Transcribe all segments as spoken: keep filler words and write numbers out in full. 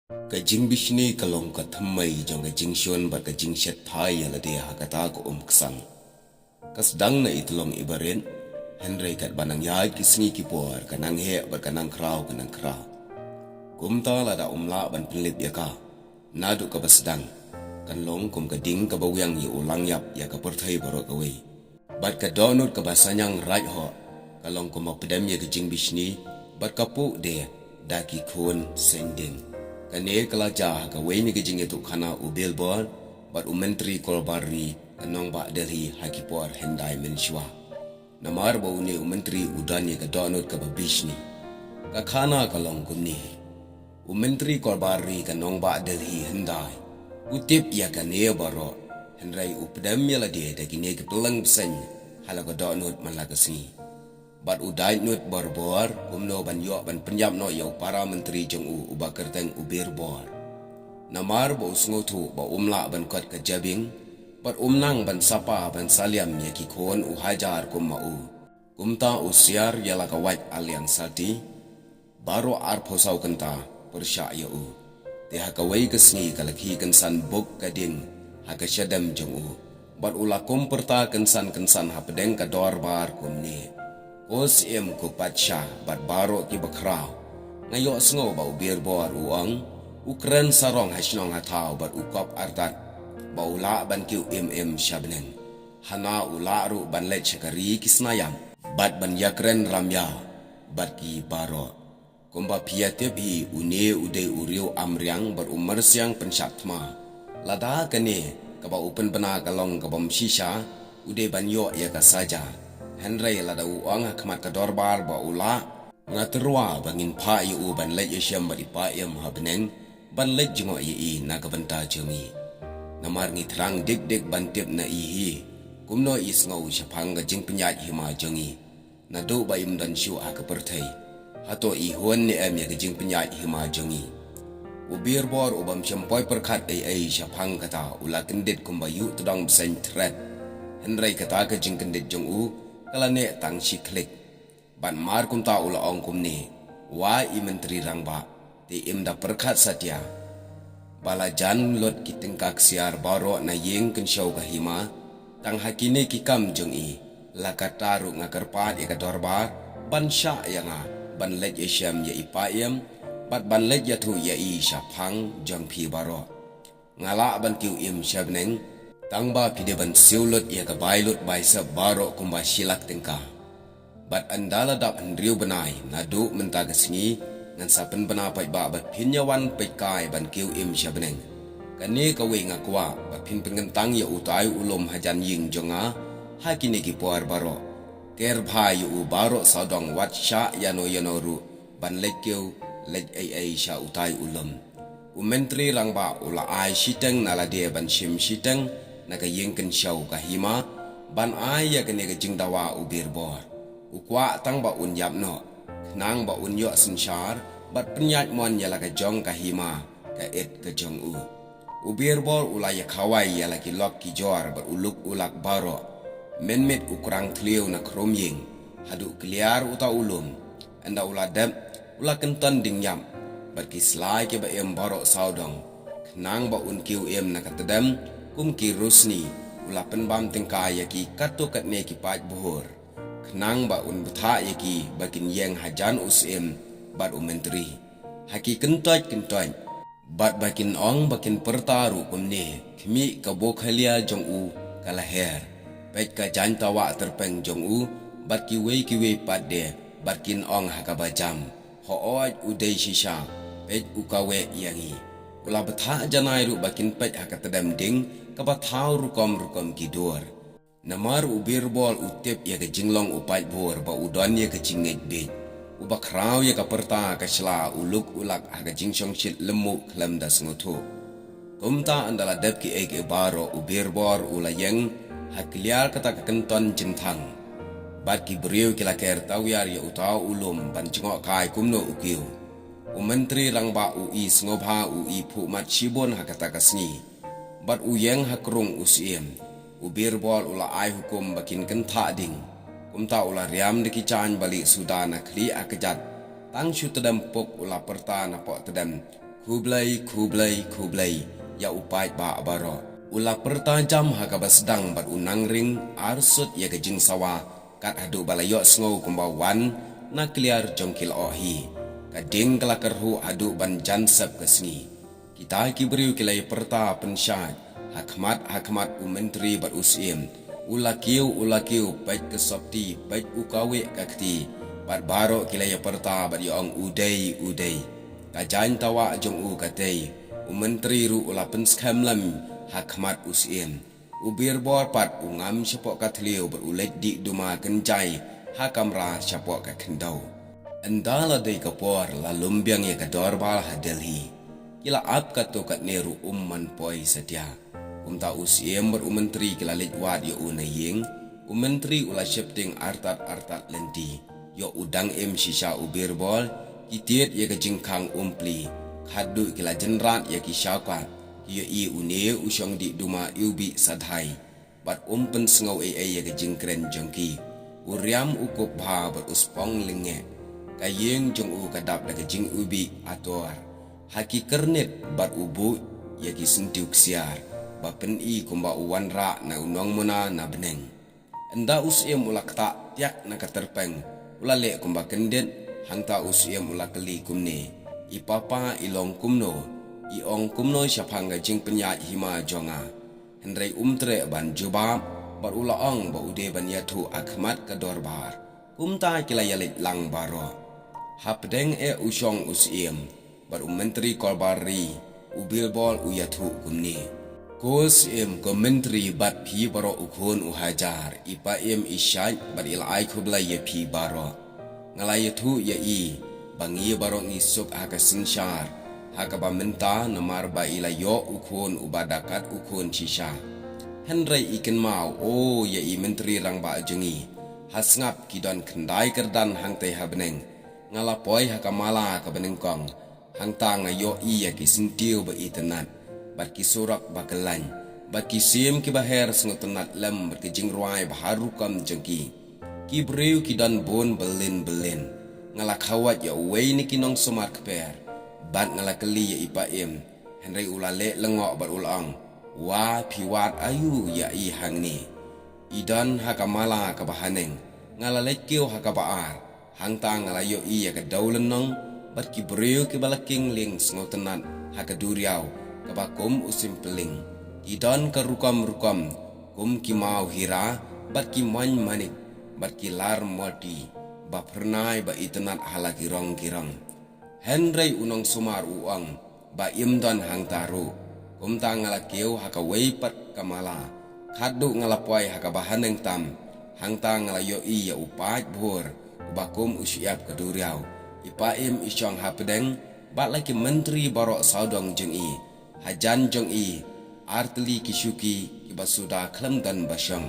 Ka jingbishni ka long ka thymmei jong ka jingshun bad ka jingshet phai ïa lade ha kata ka umksan. Ka sdang na i tlong i barit, hynrei katba nang ïaid ki sngi ki por, ka nang heh bad ka nang khraw ka nang khraw. Kumta lada um lah ban pynlip ïa ka naduh kaba sdang, kan long kum ka ding kaba wiang ïa u langïap ïa ka pyrthei baroh kawei. Bad ka dohnud kaba saniang raid hok ka long kumba pdem ïa ka jingbishni bad ka puh de da ki khun seng ding. Kane ka la jia ha kawei na ka jingïathuhkhana u Birbor bad u Myntri Kolbar Ri ka nongbah Delhi ha ki por hyndai mynshuwa. Namar ba une u myntri u don ïa ka dohnud kaba bishni. Ka khana ka long kumne. U Myntri Kolbar Ri ka nongbah Delhi hyndai u tip ïa kane baroh, hynrei u pdem ïa lade da kine ki pylleng bseiñ ha la ka dohnud man la ka sngi. Bad u dait nud borbor kumno ban ïoh ban pynïap noh ïa u para myntri jong u uba kyrteng u Birbor. Namar ba u sngewthuh ba um lah ban kot ka jabieng bad um nang ban sapa ban saliam ïa ki khun u hajar kum ma u. Kumta u siar ïa la ka wait aliang sati, baroh arphew saw kynta pyrshah ïa u. Te ha kawei ka sngi ka la khie kynsan buk ka ding ha ka shadem jong u. Bad u la kum pyrta kynsan kynsan hapdeng ka dorbar kumne. Ko Syiem, ko Patsha bad baroh kiba khraw, nga ïohsngew ba u Birbor u ong u kren sarong ha shnong ha thaw bad u kop artat ba u lah ban kiew im im sha bneng. Hana u lah ruh ban leit sha ka ri ki snayam bad ban ïakren ramïaw bad ki baroh. Kumba phi ïa tip hi, une u dei u riew amriang bad u myrsiang pynshah thma. Lada kane kaba u pynbna ka long ka bym shisha, u dei ban ïoh ïa ka saja. Hynrei lada u ong ha khmat ka dorbar ba u lah, nga tyrwa ba ngin phah ïa u ban leit ïashem bad i Paiem ha bneng, ban leit jngoh ïa i na ka bynta jong ngi. Namar ngi thrang dik dik ban tip na i hi kumno i sngew shaphang ka jingpynïaid hima jong ngi. Naduh ba im don shuh ha ka pyrthei, hato i hun ne em ïa ka jingpynïaid hima jong ngi? U Birbor u bym shym poi pyrkhat ei ei shaphang kata, u la kyndit kumba ïuh tdong bseiñ thret. Hynrei kata ka jingkyndit jong u ka la neh tang shi khlieh. Bad mar kumta u la ong kumne, wa i Myntri Rangbah, te im da pyrkhat satia ba la jan lut ki tyngka ksiar baroh na ïing kynshew ka hima, tang ha kine ki kam jong i. La katta ruh nga kyrpad ïa ka dorbar ban shah ïa nga ban leit ïashem ïa i Paiem bad ban leit ïathuh ïa i shaphang jong phi baroh. Nga lah ban kiew im sha bneng, tang ba phi dei ban siew lut ïa ka bai lut bai sep baroh kumba shi lak tyngka. Bad ynda la dap hynriew bnai naduh mynta ka sngi, ngan sa pynbna paidbah ba phin ïa wan peit kai ban kiew im sha bneng. Kane kawei nga kwah ba phin pynkyntang ïa utai u lum hajan ïing jong nga ha kine ki por baroh. Ker bha ïa u baroh sawdong, wat shah ïano ïano ruh ban leit kiew leit ei ei sha utai u lum. U Myntri Rangbah u la ai shiteng na lade ban shim shiteng na ka ïing kynshew ka hima ban ai ïa kane ka jingdawa u Birbor. U kwah tang ba un ïap noh, khnang ba un ïoh synshar bad pynïaid mon ïa la ka jong ka hima ka it ka jong u. U Birbor u la ïakhawai ïa la ki lok ki jor bad u luk u lak baroh. Mynmiet u krang thliew na khrum ïing haduh kliar uta u lum. Ynda u la dep, u la kynton ding ïap bad ki slai kiba im baroh sawdong, khnang ba un kiew im na ka tdem kum ki rosni. U la pynbam tyngka ïa ki katto katne ki paid bhur, khnang ba un bthah ïa ki ba kin ïeng hajan u Syiem bad u Myntri. Ha ki kyntoit kyntoit bad ba kin ong ba kin pyrta ruh kumne, khmih, ka bokhalia jong u ka la her. Peit ka jaiñ tawah tyrpeng jong u bad kiwei kiwei pat de, bad kin ong ha kaba jam, hooid, u dei shisha, peit u kaweh ïa ngi. U la bthah janai ruh ba kin peit ha ka tdem ding kaba thaw rukom rukom ki dur. Namar u Birbor u tip ïa ka jinglong u paidbhur ba u don ïa ka jingngeit bieit. Uba khraw ïa ka pyrta ka shla, u luk u lak ha ka jingshongshit lymmuh khlem da sngewthuh. Kumta ynda la dep kiei kiei baroh, u Birbor u la ïeng ha kliar kata ka kynton jingthang. Bad ki briew ki la ker tawiar ïa uta u lum ban jngoh kai kumno u kiew. U Myntri Rangbah u i sngewbha, u i phuh mat shibun ha kata ka sngi. Bad u ïeng ha krung u Syiem. U Birbor u la ai hukum ba kin kynthah ding. Kumta u la riam da ki jaiñ balieh suda na khlieh ha kjat. Tang shu tdem puk u la pyrta na poh tdem Khublei, khublei, khublei ïa u paidbah baroh. U la pyrta jam ha kaba sdang bad u nang ring arsut ïa ka jingsawa, kat haduh ba la ïohsngew kumba wan na kliar jong ki lyoh hi. Ka ding ka la kyrhuh haduh ban jan sep ka sngi. Kita ki briew ki la ïa pyrta pynshad ha khmat ha khmat u myntri bad u syiem. U la kiew, u la kiew, peit ka sopti, peit u kaweh ka kti. Bad baroh ki la ïa pyrta bad ïa ong, u dei, u dei. Ka jaiñ tawah jong u ka tei. U myntri ruh u la pynskhem lem ha khmat u syiem. U Birbor pat u ngam shapoh ka thliew bad u leit dih duma kynjai ha kamra shapoh ka khyndew. Ynda la dei ka por la lum biang ïa ka dorbar ha Delhi. Ki la ap katto katne ruh um man poi satia. Kumta u syiem bad u myntri ki la leit wad ïa u na ïing. U myntri u la sheptieng artat artat lynti. Ïoh u dang im shisha u Birbor, ki tied ïa ka jingkhang umpli. Khatduh ki la jynrat ïa ki shawkat, ki ïohi une u shong dih duma iwbih sadhai. Bad um pynsngew ei ei ïa ka jingkren jong ki. U riam u kup bha bad u spong lyngngeh. Ka ïing jong u ka dap da ka jingiwbih ator. Ha ki kyrnit bad u buh ïa ki syntiew ksiar. Ba pyni kumba u wanrah na u nongmuna na bneng. Ynda u syiem u la ktah tiak na ka tyrpeng, u la leh kumba kyndit, hangta u syiem u la kylli kumne, i papa, i long kumno, i ong kumno shaphang ka jingpynïaid hima jong nga. Hynrei um treh ban jubab, bad u la ong ba u dei ban ïathuh ha khmat ka dorbar. Kumta ki la ïaleit lang baroh. Hapdeng eh u shong u syiem, bad u myntri kolbar ri, u Birbor u ïathuh kumne. Ko syiem, ko myntri bad phi baroh u khun u hajar, i Paiem i shait bad i la ai khublei ïa phi baroh. Nga la ïathuh ïa i, ba ngi baroh ngi suk ha ka synshar, ha kaba mynta namar ba i la ïoh u khun uba da kat u khun shisha. Hynrei i kynmaw, o ïa i myntri rangbah jong ngi. Ha sngap ki don khyndai kyrdan hangtei ha bneng. Nga la poi ha ka mala kaba nyngkong. Hangta nga ïohi ïa ki syntiew ba itynnad, bad ki surok ba kyllaiñ, bad ki sim kiba her sngewtynnad lem bad ki jingrwai ba har rukom jong ki. Ki briew ki don bun byllien byllien. Nga la khawat ïa uwei na ki nongsumar kper, bad nga la kylli ïa i Paiem, hynrei u la leh lyngngoh bad u la ong, wa phi wad aïu ïa i hangne. I don ha ka mala kaba haneng, nga la leit kiew ha kaba ar, hangta nga la ïohi ïa ka dewlynnong, bad ki briew kiba la king lieng sngewtynnad ha ka duriaw, kaba kum u simpylling. Ki don ka rukom rukom, kum ki maw hira, bad ki maiñ manik, bad ki lar moti, ba phyrnai ba itynnad ha la ki rong ki rong. Hynrei u nongsumar u ong, ba im don hangta ruh. Kumta nga la kiew ha kawei pat ka mala. Khatduh nga la poi ha kaba haneng tam. Hangta nga la ïohi ïa u paid bhur, uba kum u shyiap ka duriaw. I Paiem i shong hapdeng, bad la ki myntri baroh sawdong jong i. Hajan jong i, artylli ki shuki, kiba suda khlem don ba shong.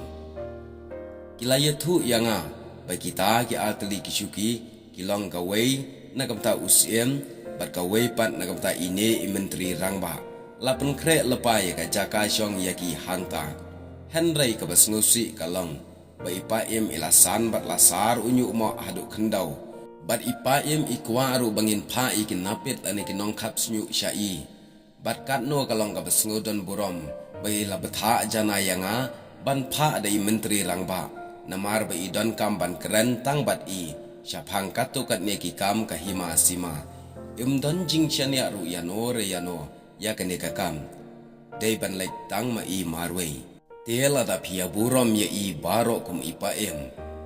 Ki la ïathuh ïa nga, ba kita ki artylli ki shuki, ki long kawei, na ka bynta u syiem, bad kawei pat na ka bynta ine i myntri rangbah. La pynkhreh lypa ïa ka jaka shong ïa ki hangta. Hynrei kaba sngewsih ka long, ba i Paiem i la san bad la sar u ñiuh moh haduh khyndew. Bad i Paiem i kwah ruh ba ngin phah ïa ki napit lane ki nongkhap shñiuh sha i. Bad katno ka long kaba sngewdon burom, ba i la bthah jana ïa nga, ban phah da i myntri rangbah, namar ba i donkam ban kren tang bad i, shaphang katto katne ki kam ka hima sima. Im don jingshaniah ruh ïano re ïano, ïa kane ka kam. Dei ban leit tang ma i marwei. Te lada phi ïa burom ïa i baroh kum i Paiem,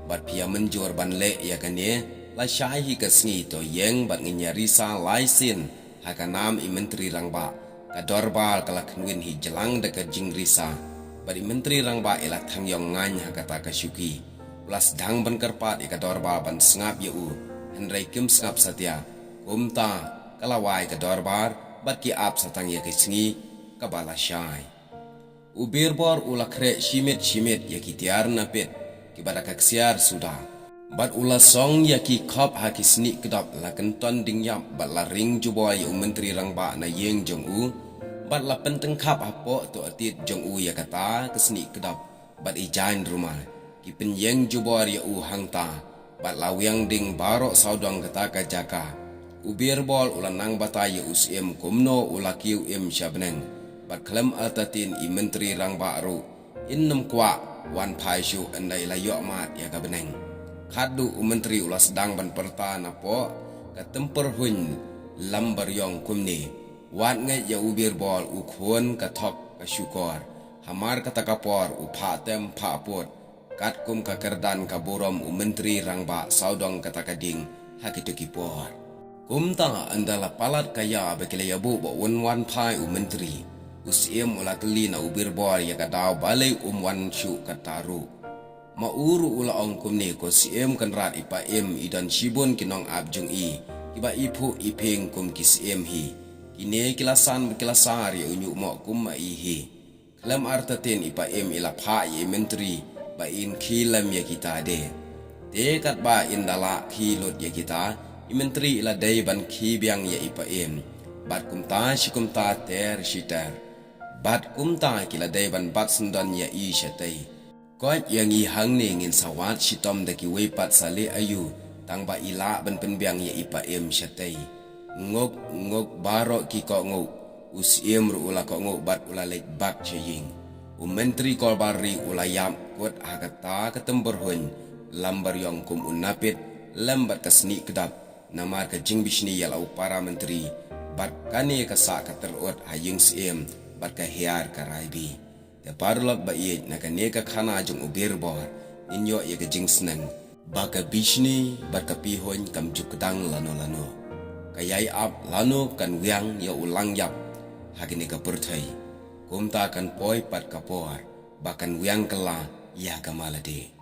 bad phi ïa mynjur ban leh ïa kane, lashai hi ka sngi to ïeng bad ngin ïa risa lai sien, ha ka nam i myntri rangbah, ka dorbar ka la kynwin hi jlang da ka jingrisa, bad i myntri rangbah i la thang ïong ngaiñ ha kata ka shuki. U la sdang ban kyrpad ïa ka dorbar ban sngap ïa u, hynrei kim sngap satia, kumta, ka la wai ka dorbar, bad ki ap satang ïa ka sngi, kaba lashai. U Birbor u la khreh shimit shimit ïa ki tiar napit, kiba da ka ksiar suda. Bad u la song ïa ki khop ha ki snieh kdop la kynton dingïap bad la ring jubor ïa u myntri rangbah na ïing jong u. Bad la pyntyngkhap hapoh to atied jong u ïa kata ka snieh kdop. Bad i jaiñ rumal. Ki pynïeng jubor ïa u hangta. Bad la wiang ding baroh sawdong kata ka jaka. U Birbor u la nang batai ïa u Syiem kumno u la kiew im sha bneng, bad khlem artatien i Myntri Rangbah ruh in ym kwah wan phai shuh ynda i la ïoh mad ïa ka bneng. Khatduh u Myntri u la sdang ban pyrta napoh ka tympyrhuiñ lambaryong kumne: Wat ngeit ïa u Birbor, u khun ka thok ka shukor. Hamar kata ka por u phah tem phah pud, katkum ka kyrdan ka burom u Myntri Rangbah sawdong kata ka dieng ha kito ki por. Kumta ynda la palat ka ïa ba ki la ïabuh ba un wan phai u Myntri, u Syiem u la kylli na u Birbor ïa ka daw balei um wan shuh kata ruh. Ma u ruh u la ong kumne: Ko Syiem Kynrad, i Paiem i don shibun ki nongap jong i kiba i phuh i phieng kum ki syiem hi. Kine ki la san bad ki la sar ïa u ñiuhmoh kum ma i hi. Khlem artatien i Paiem i la phah ïa i Myntri ba in khie lem ïa kita de. Te katba in da lah khie lut ïa kita, i Myntri i la dei ban khie biang ïa i Paiem. Bad kumta shi kumta ter shi ter. Bad kumta ki la dei ban bat syndon ïa i shatei. Koit ïa ngi hangne ngin sa wad shitom da kiwei pat sa lieh aïu, tang ba i lah ban pynbiang ïa i Paiem shatei. Nguk nguk baroh ki kohnguh, u Syiem ruh u la kohnguh bad u la leit bak sha ïing. U Myntri Kolbar Ri u la ïap kut ha kata ka tympyrhuiñ lambaryong kum u napied lem bad ka snieh kdap, namar ka jingbishni ïa la u para Myntri, bad kane ka sah ka tyrut ha ïing Syiem bad ka hiar ka rai bih. Te paralok ba ïeit, na kane ka khana jong u Birbor ngin ïoh ïa ka jingsneng ba ka bishni bad ka pihuiñ kam ju kdang lano lano. Ka ïai ap lano kan wiang ïa u langïap ha kane ka pyrthei. Kumta kan poi pat ka por ba kan wiang kylla ïa ka malade.